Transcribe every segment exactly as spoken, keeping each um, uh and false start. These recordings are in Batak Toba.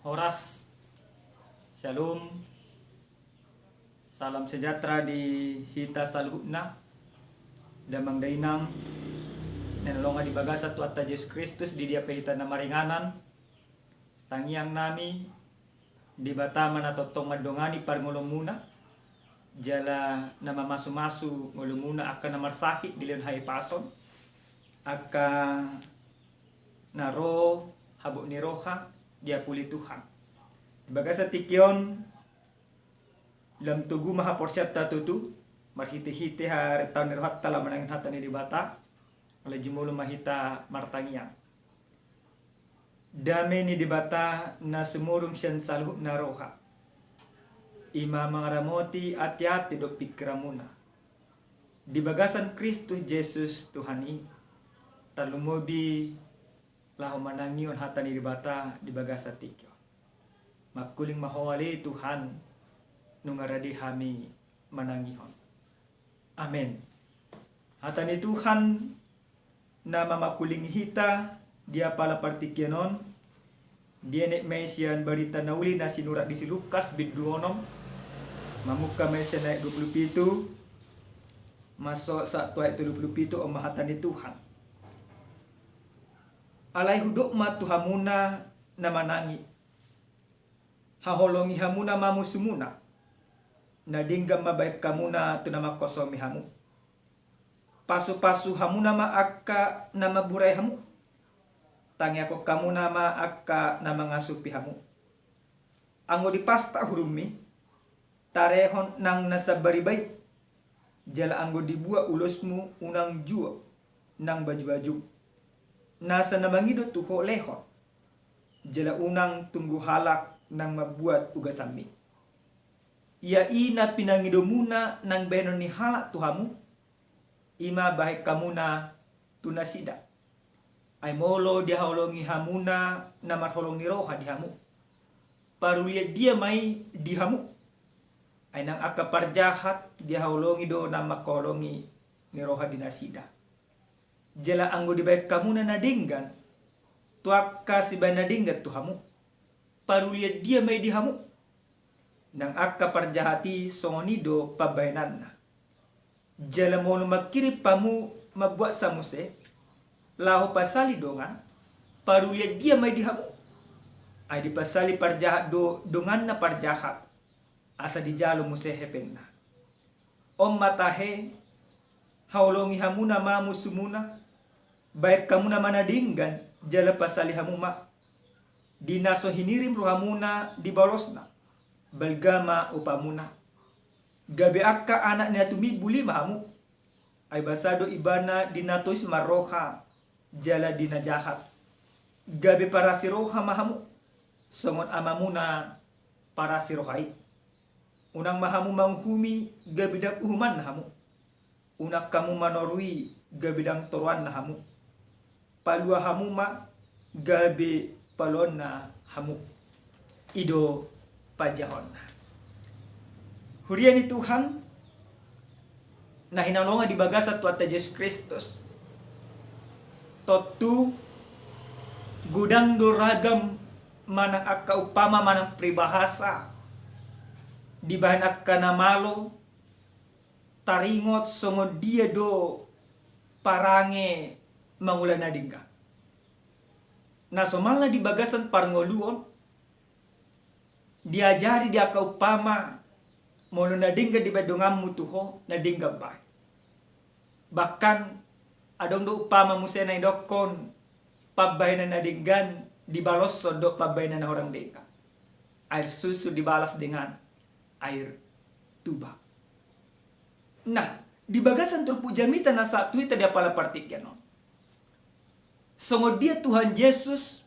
Horas, Shalom, salam sejahtera di hita saluhutna, damang dainang, na hinaholongan di bagasan Tuhanta Jesus Kristus di dia pe hita na maringanan. Tangiang nami, Debata ma na tongtong mandongani parngoluonmuna, jala na mamasumasu ngolumuna angka na marsahit di lehon hahipason, angka na ro habot ni roha diapuli Tuhan. Di bagasan tingki on, lam togu ma haporseaonta tutu, marhitehite harentaon ni rohanta lam manangihon hata ni Debata, alai jumolo ma hita martangiang. Dame ni Debata na sumurung sian saluhutna roha, i ma mangaramoti ateate dohot pingkiranmuna di bagasan Kristus Jesus Tuhan i, tarlumobi laho manangihon hata ni Debata di bagasan tingki on. Mangkuling ma Ho ale Tuhan, nunga rade hami manangihon. Amen. Hata ni Tuhan na mamangkulingi hita di apala partingkian on, dienet ma i sian Barita na Uli na sinurat ni si Lukas bindu onom, mamungka ma i sian ayat dua pulu pitu, masuk sahat tu ayat tolu pulu pitu. On ma hata ni Tuhan. Alai hudok ma tu hamuna na manangi, haholongi hamuna ma musumuna, na denggan ma bahen hamuna tu na mangkosongi hamu. Pasupasu hamuna ma angka na mamburai hamu, tangiangkon hamuna ma angka na mangasupi hamu. Anggo dipasta uhurmi, tarehon nang na sambariba i, jala anggo dibuat ulosmu, unang juo nang bajubajum. Nasa na mangido tu ho lehon, jala unang tunggu halak nang mambuat ugasanmi. Ia i na pinangidomuna nang bahenon ni halak tu hamu, i ma bahen hamuna tu nasida. Ai molo dihaholongi hamuna na marholong ni roha di hamu, parulian dia ma i di hamu? Ai nang angka parjahat dihaholongi do na mangkaholongi ni roha di nasida. Jala anggo dibahen hamuna na denggan tu angka sibahen na denggan tu hamu, parulian dia ma i di hamu? Nang angka parjahat i songon i do pambahenanna. Jala molo mangkirim hamu mambuatsa muse, laho pasali dongan, parulian dia ma i di hamu? Ai dipasali parjahat do donganna parjahat, asa dijalo muse hepengna. On ma tahe, haholongi hamuna ma musumuna, bahen hamuna ma na denggan, jala pasali hamu ma. Di na so hinirim rohamuna dibalosna, balga ma upamuna. Gabe angka anak ni na tumimbul i ma hamu. Ai basa do ibana di na tois marroha, jala di na jahat. Gabe parasi roha ma hamu, songon amamuna parasi roha i. Unang ma hamu manguhumi, gabe ndang uhumanna hamu. Unang hamu manorui, gabe ndang toroanna hamu. Palua hamu ma, gabe paluaonna hamu. I do panjahonna. Huria ni Tuhan na hinaholongan di bagasan Tuhanta Jesus Kristus. Tontu godang do ragam manang angka umpama manang peribahasa dibahen angka na malo taringot songon dia do parange mangula na denggan. Na somalna di bagasan parngoluon, diajari di angka umpama, molo na denggan dibahen donganmu tu ho, na denggan bahen. Bahkan adong do umpama muse na nidokhon, pambahenan na denggan dibaloshon do pambahenan na hurang denggan. Air susu dibalas dengan air tuba. Nah, di bagasan turpuk jamita na sahat tu hita di apala partingkian on, songon dia Tuhan Jesus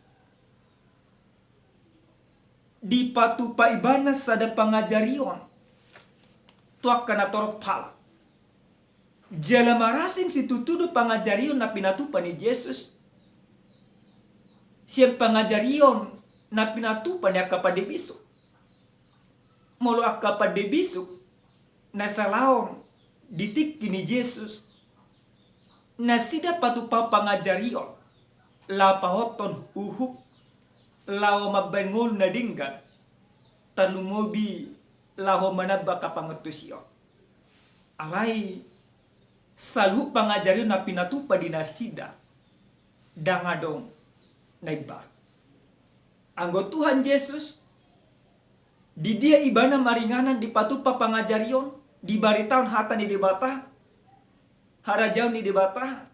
dipatupa ibana sada pangajarion tu angka na torop halak. Jala marasing situtu do pangajarion na pinatupa ni Jesus sian pangajarion na pinatupa ni angka pande bisuk. Molo angka pande bisuk na salaon di tingki ni Jesus, nasida patupa pangajarion laho pahothon uhum, laho mambahen ngolu na denggan, tarlumobi laho manambahon hapangantusion. Alai saluhut pangajarion na pinatupa di nasida, ndang adong na imbaru. Anggo Tuhan Jesus, di dia ibana maringanan dipatupa pangajarion, dibaritahon hata ni Debata, harajaon ni Debata,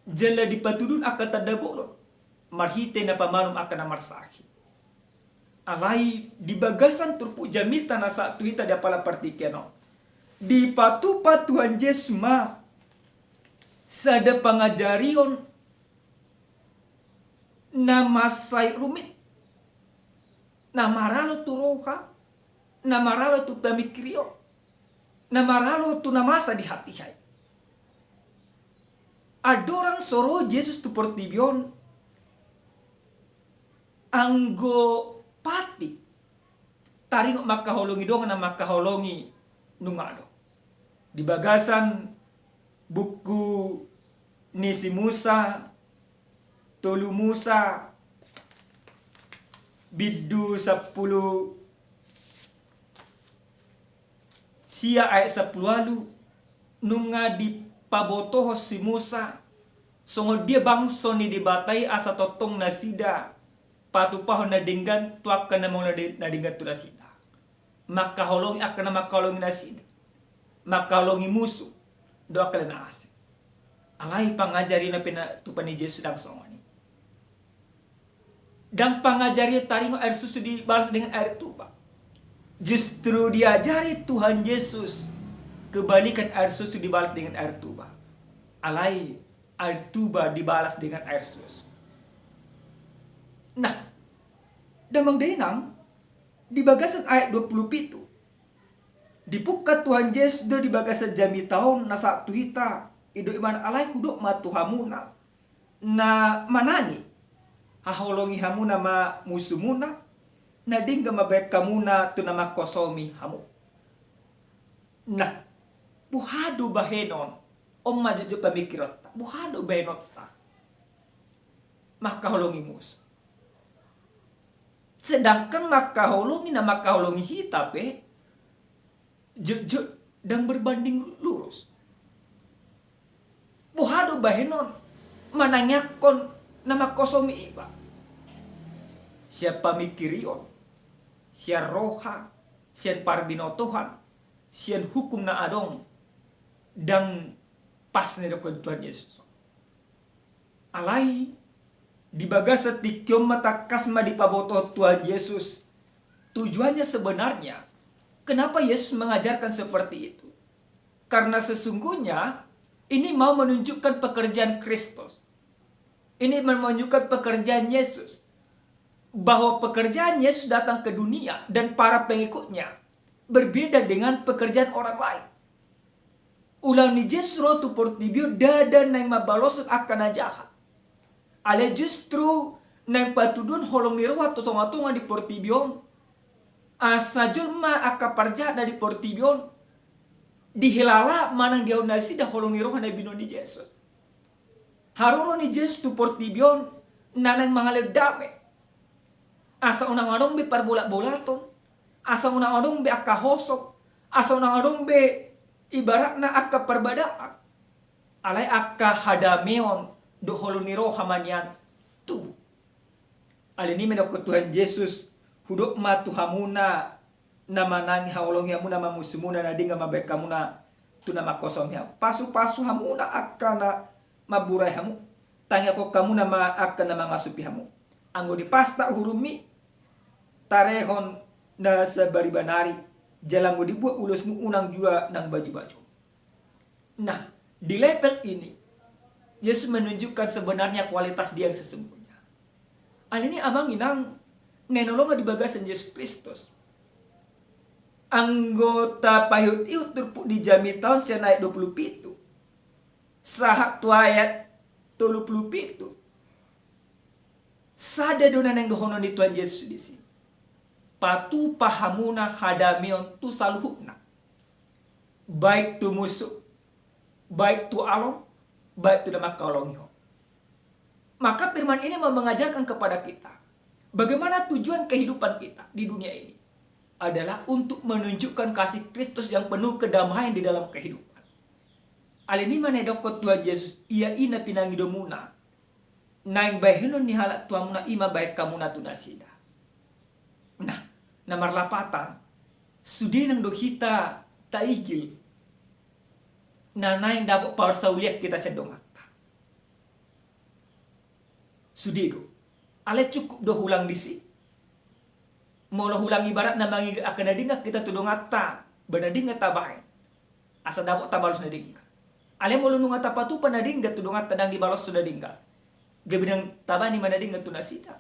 jala dipatudun angka tanda bolon marhite na pamalum angka na marsahit. Alai di bagasan turpuk jamita na sahat tu hita di apala partingkian on, dipatupa Tuhan Jesus ma sada pangajarion na mansai rumit, na maralo tu roha, na maralo tu pamingkirion, na maralo tu na masa di hatiha i. Andorang so ro Jesus tu portibi on, anggo patik, taringot mangkaholongi dongan na mangkaholongi nunga adong. Di bagasan buku ni si Musa, tolu Musa, bindu sampulu sia ayat sampulu ualu, nunga dipabotohon si Musa songon dia bangso ni Debata i asa tongtong nasida patupahon na denggan tu angka na molo na de-, na denggan tu nasida. Mangkaholongi angka na mangkaholongi nasida, mangkaholongi musu dohot angka na asing. Alai pangajarion na pinatupa ni Jesus ndang songon i. Ndang pangajarion taringot air susu dibalas dengan air tuba. Justru diajari Tuhan Jesus kebalikan air susu dibalas dengan air tuba. Alai air tuba dibalas dengan air susu. Nah, damang dainang, di bagasan ayat dua pulu pitu, dipungka Tuhan Jesus do di bagasan jamita on na sahat tu hita, i do ibana, alai hudok ma tu hamuna na manangi, haholongi hamuna ma musumuna, na denggan mambahen hamuna tu na mangkosomi hamu. Nah, boha do bahenon, on ma jotjot pamingkironta, boha do bahenonta mangkaholongi musu. Sedangkan mangkaholongi na mangkaholongi hita pe jotjot ndang berbanding lurus. Boha do bahenon manangiangkon na mangkosomi iba? Sian pamingkirion, sian roha, sian parbinotohan, sian hukum na adong, ndang pas na didok Tuhan Jesus. Alai di bagasan tingki on ma tangkas ma dipabotohon Tuhan Jesus tujuannya sebenarnya, kenapa Yesus mengajarkan seperti itu. Karena sesungguhnya ini mau menunjukkan pekerjaan Kristus. Ini menunjukkan pekerjaan Yesus. Bahwa pekerjaan Yesus datang ke dunia dan para pengikutnya berbeda dengan pekerjaan orang lain. Ulaon ni Jesus ro tu portibi on ndada naeng mambaloshon angka na jahat. Alai justru naeng patuduhon holong ni roha tu tongatonga ni portibi on. Asa jolma angka parjahat na di portibi on dihilala manang diahu nasida holong ni roha na binoan ni Jesus. Haroro ni Jesus tu portibi on na naeng mangalehon dame. Asa unang adong be parbolatbolaton, asa unang adong be angka hosok, asa unang adong be ibaratna angka parbadaan. Alai angka hadameon dohot holong ni roha ma nian tubu. Alani i ma didok Tuhan Jesus, hudok ma tu hamuna na manangi, haholongi hamuna ma musumuna, na denggan mambahen hamuna tu na mangkosomi hamu. Pasupasu hamuna angka na mamburai hamu, tangiangkon hamuna ma angka na mangasupi hamu. Anggo dipasta uhurmi, tarehon na sabariba nari, jala anggo dibuat ulosmu unang jua nang bajubaju. Nah, di level ini, Yesus menunjukkan sebenarnya kualitas Dia yang sesungguhnya. Alani i amang inang na hinaholongan di bagasan Jesus Kristus, anggo tapaihutihut turpuk di jamita on sian ayat dua pulu pitu sahat tu ayat tolu pulu pitu, sada do na naeng dohonon ni Tuhan Jesus disi: Patupa hamuna hadameon tu saluhutna, baik tu musu, baik tu alom, baik tu na mangkaholongi ho. Maka firman ini mau mengajarkan kepada kita Bagaimana tujuan kehidupan kita di dunia ini? Adalah untuk menunjukkan kasih Kristus yang penuh kedamaian di dalam kehidupan. Alani i ma na didokkon Tuhan Jesus, ia i na pinangidomuna, naeng bahenon ni halak tu hamuna i ma bahen hamuna tu nasida. Nah, na marlapatan, sude nang do hita taigil na naeng dapot parsaulian hita sian donganta. Sude do. Alai cukup do hulang disi? Molo hulang ibaratna mangigil angka na denggan hita tu donganta, ba na denggan tabahen asa dapot tabalos na denggan. Alai molo nunga tapatupa na denggan tu donganta, ndang dibaloshon na denggan, gabe ndang tabahen i ma na denggan tu nasida.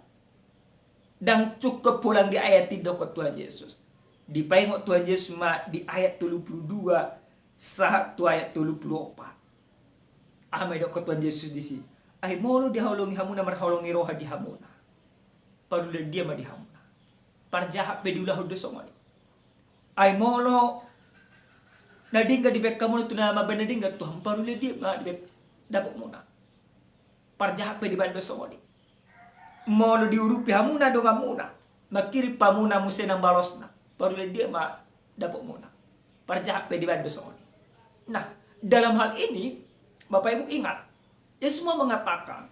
Ndang cukup hulang di ayat i didokkon Tuhan Jesus. Dipaingot Tuhan Jesus ma di ayat tolu pulu dua sahat tu ayat tolu pulu opat. Aha ma didokkon Tuhan Jesus disi? Ai molo dihaholongi hamuna marholong ni roha di hamuna, parulian dia ma di hamuna? Parjahat pe diulahon do songon i. Ai molo na denggan dibahen hamuna tu na mambahen na denggan tu hamu, parulian dia ma dibahen dapotmuna? Parjahat pe dibahen do songon i. Molo diurupi hamuna donganmuna, mangkirim hamuna muse nang balosna, parulian dia ma dapotmuna? Parjahat pe dibahen do songon i. Nah, dalam hal ini, Bapak Ibu ingat, Yesus mau mengatakan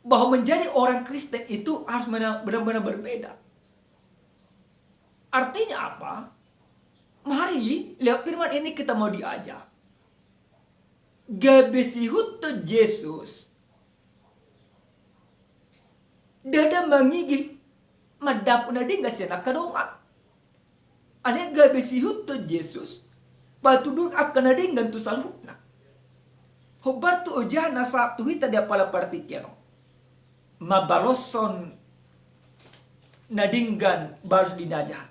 bahwa menjadi orang Kristen itu harus benar- benar-benar berbeda. Artinya apa? Mari, lewat firman ini kita mau diajak. Gabe siihuthon Jesus, ndada mangigil mandapot na denggan sian angka dongan. Alai gabe siihuthon Jesus, patuduhon angka na denggan tu saluhutna. Hombar tu ojana sahat tu hita di apala partingkian on, mambaloshon na denggan balos di na jahat,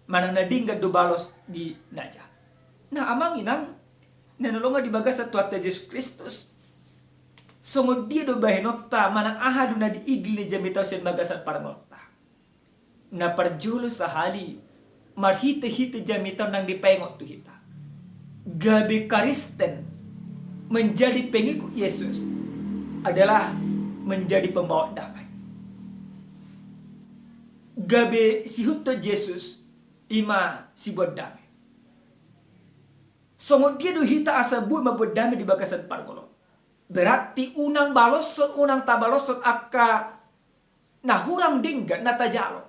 manang na denggan do balos di na jahat. Nah, amang inang na hinaholongan di bagasan Tuhanta Jesus Kristus, songon dia do bahenonta manang aha do na diigil ni jamita on sian bagasan parngoluonta? Na parjolo sahali, marhitehite jamita on nang dipaingot tu hita, gabe Kristen, menjadi pengikut Yesus adalah menjadi pembawa damai. Gabe siihuthon Jesus i ma siboan dame. Songon dia do hita asa boi mamboan dame di bagasan parngoluon? Berarti unang baloshon, unang tabaloshon angka na hurang denggan na tajalo.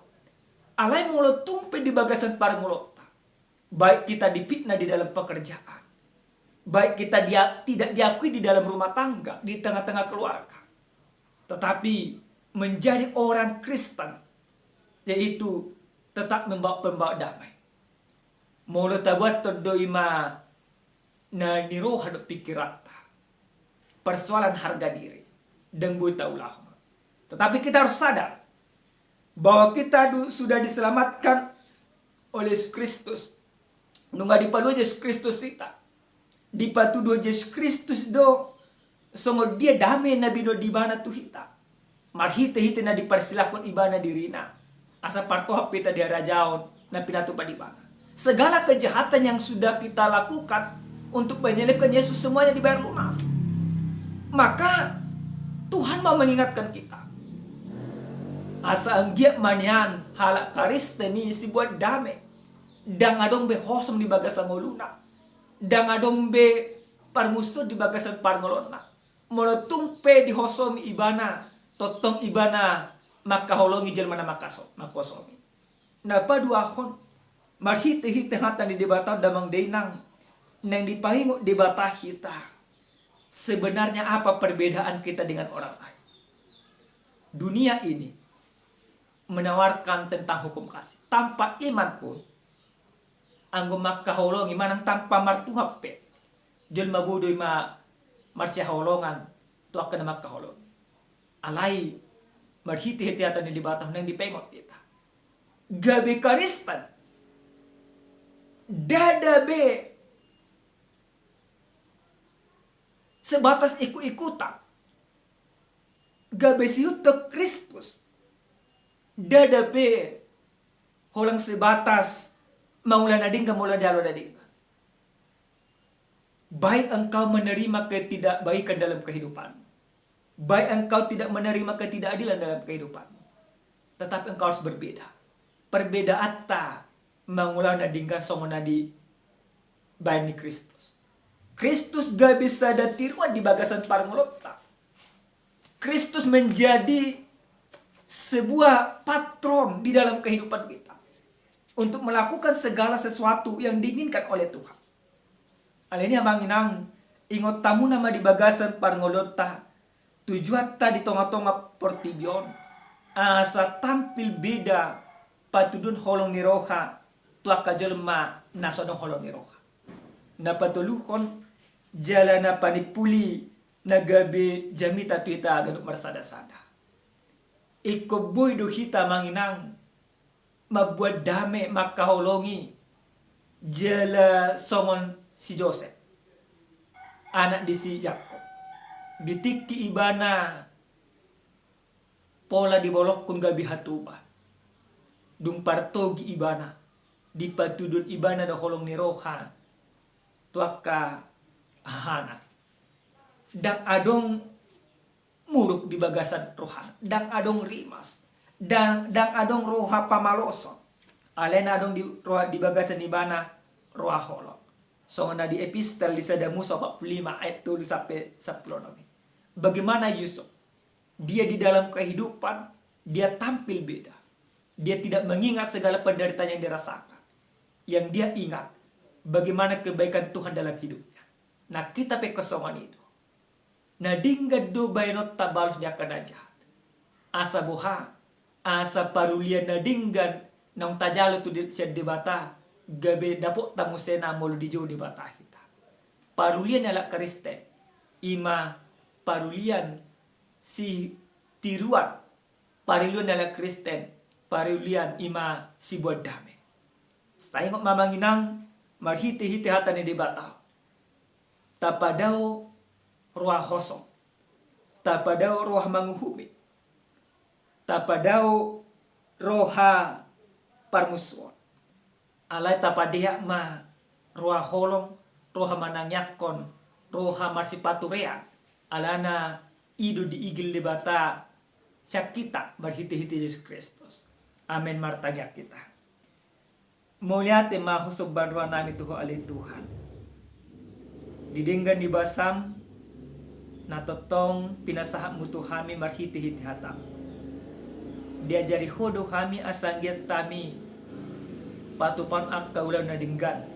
Alai molo tung pe di bagasan parngoluonta, baik kita difitnah di dalam pekerjaan, baik kita dia, tidak diakui di dalam rumah tangga, di tengah-tengah keluarga, tetapi menjadi orang Kristen, yaitu tetap membawa, pembawa damai. Molo tabuathon do i ma na ni roha dohot pingkiranta, persoalan harga diri, ndang boi taulahon. Tetapi kita harus sadar bahwa kita du- sudah diselamatkan oleh Yesus Kristus. Nunga dipalua Jesus Kristus hita. Dipatuduhon Jesus Kristus do songon dia dame na binoan ni Ibana tu hita, marhitehite na diparsilangkon Ibana dirina, asa partohap hita di harajaon na pinatupa ni Ibana. Segala kejahatan yang sudah kita lakukan untuk menyalibkan Yesus, semuanya dibayar lunas. Maka Tuhan mau mengingatkan kita, asa anggiat ma nian halak Kristen i siboan dame, ndang adong be hosom di bagasan ngoluna, ndang adong be parmusuon di bagasan parngoluonna. Molo tung pe dihosomi ibana, tongtong ibana mangkaholongi jolma na mangkaso- mangkuasomi. Na paduahon, marhitehite hata ni Debata on damang dainang, naeng dipaingot Debata hita sebenarnya apa perbedaan kita dengan orang lain. Dunia ini menawarkan tentang hukum kasih. Tanpa iman pun, anggo mangkaholongi manang tanpa martuhan pe, jolma bodo i ma marsihaholongan tu angka na mangkaholongi. Alai marhitehite hata ni Debata on naeng dipaingot hita, gabe Kristen ndada be sebatas ikut-ikutan. Gabe siihuthon Kristus ndada be holan sebatas mangula na denggan, molo jalo na denggan. Baik engkau menerima ketidakbaikan dalam kehidupanmu, baik engkau tidak menerima ketidakadilan dalam kehidupanmu, Tetapi engkau harus berbeda. Perbedaanta mangulahon na denggan songon na dibaen ni Kristus. Kristus gabe sada tiruan di bagasan parngoluonta. Kristus menjadi sebuah patron di dalam kehidupan kita untuk melakukan segala sesuatu yang diinginkan oleh Tuhan. Alani i amang inang, ingot hamu nama di bagasan parngoluonta, tujuanta di tonga-tonga portibi on, asa tampil beda patuduhon holong ni roha tu angka jolma na so adong holong ni roha. Na patoluhon, jala na panimpuli na gabe jamita tu hita ganup marsada-sada. Ingkon boi do hita amang inang mambuat dame mangkaholongi jala songon si Josep, anak di si Jakkob. Di tingki ibana pola dibolongkon gabe hatoban, dung partogi ibana, dipatuduhon ibana do holong ni roha tu angka hahana. Ndang adong muruk di bagasan rohana, ndang adong rimas, ndang, ndang adong roha pamaloson. Alai na adong di roha, di bagasan ibana roha holong. Songon na di epistel di Sada Musa opat pulu lima ayat tolu sampe sampulu onom i. Bagaimana Yusuf? Dia di dalam kehidupan, dia tampil beda. Dia tidak mengingat segala penderitaan yang dirasakan. Yang dia ingat, bagaimana kebaikan Tuhan dalam hidupnya. Nah, kita pe ingkon songon i do. Na denggan do baenonta balos di angka na jahat. Asa boha, asa parulian na denggan naung tajalo tu de-, sian Debata, gabe dapotta muse na molo dijou Debata hita. Parulian ni halak Kristen, i ma parulian sitiruan, parulian ni halak Kristen, parulian i ma siboan dame. Taingot ma amang inang, marhite-hite hata ni Debata, tapadao roha hosom, tapadao roha manguhumi, tapadao roha parmusuon. Alai tapadeak ma roha holong, roha manangiangkon, roha marsipaturean, alana i do diigil Debata sian hita marhite-hite Jesus Kristus. Amen. Martangiang hita. Mauliate ma husomba rohanami tu Ho ale Tuhan. Di denggan ni basam na tongtong pinasahatmu tu hami marhite-hite hatamu. Diajari Ho do hami asa anggiat hami patupaon angka ulaon na denggan,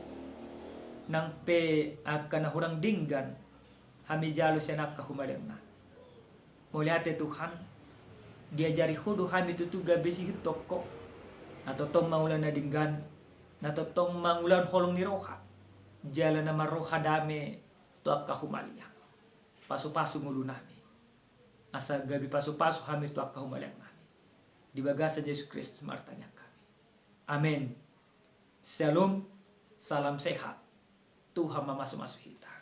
nang pe angka na hurang denggan hami jalo sian angka humaliangnami. Mauliate Tuhan, diajari Ho do hami tutu gabe sihutongko, na tongtong mangula na denggan, na tongtong mangulahon holong ni roha, jala na marroha dame tu angka humaliang. Pasu-pasu ngolunami, asa gabe pasu-pasu hami tu angka humaliangnami. Di bagasan Jesus Kristus martangiang hami. Amen. Shalom, salam sehat. Tuhan mamasu-masu hita.